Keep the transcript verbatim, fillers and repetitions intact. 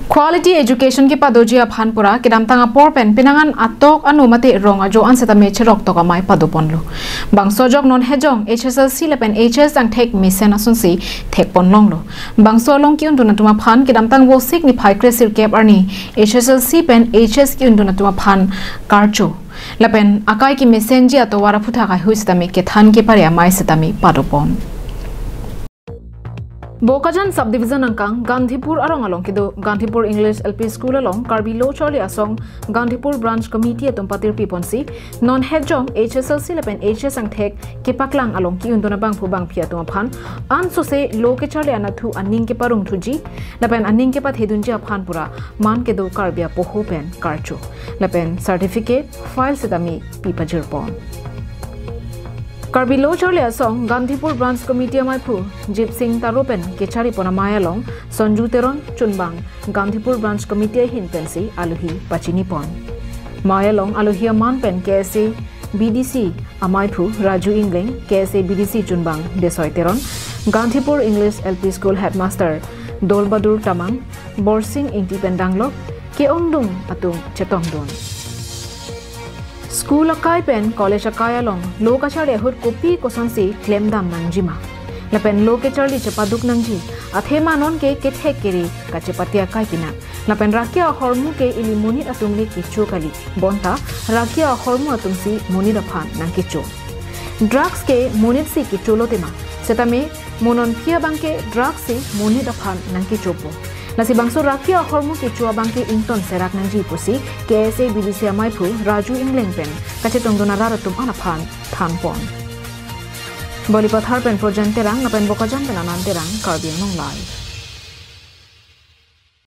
Quality education kepadoji aphan pura kedamtang apor pen penang an atok anu mate rong ajo an setame cherok tok amei padoponlo. Bangso ajok non hejong H S L C lapen H S angthek mesen asonsi thekponlonglo. Bangso along ki-undun atum aphan kedamtang Vosik niphai kresirkep arni H S L C pen H S ki-undun atum aphan karcho. Lapen akai kemesenji atovar aphuthak haihui setame kethan kepare amei setame padopon. Bokajan Subdivision angkang Gandhipur arong along kedo Gandhipur English L P School along Karbi Lo Charli Asong Gandhipur Branch Committee atum patirpi ponsi non hejong H S L C lapen H S angthek kepaklang along ki-undun abangphu bangphi atum aphan ansose lo kecharli anatthu aning keparong thuji lapen aning kepathedunji aphan pura man kedo Karbi apoho pen karcho lapen certificate file setame pipajirpon. Karbi Lo Charli Asong Gandhipur Branch Committee ameiphu Jip Sing Taro pen kecharipon amei along Sonju Teron chunbang Gandhipur Branch Committee ahin pensi alohi pachinipon. Mei along alohi aman pen K S A B D C ameiphu Raju Ingleng, K S A B D C chunbang Desoi Teron, Gandhipur English L P School Headmaster Dolbadur Tamang, Borsing Ingti pen danglok ke-ongdung atum chetongdun. School akai pen college akai along lo kacharli ahut kopi kosonsi klemdam nangjima lapen lo kecharli chepaduk nangji athema nonke kethek kere kachepate akai pinang lapen rakia ahormu ke ili monit atum le kecho kali bonta rakia ahormu atumsi monit aphan nangkecho. Drugs ke monitsi kecholo tema setame mo nonphi abangke drugs si monit aphan nangkechopo. Lasi bangso rakia ahormu kecho abangke ington serak nangji pusi K S A B D C ameiphu Raju Ingleng pen kachetongdun arat atum an aphan thanpon. Balipathar pen Projan Terang lapen Bokajan pen Anand Terang, Karbi Anglong Live.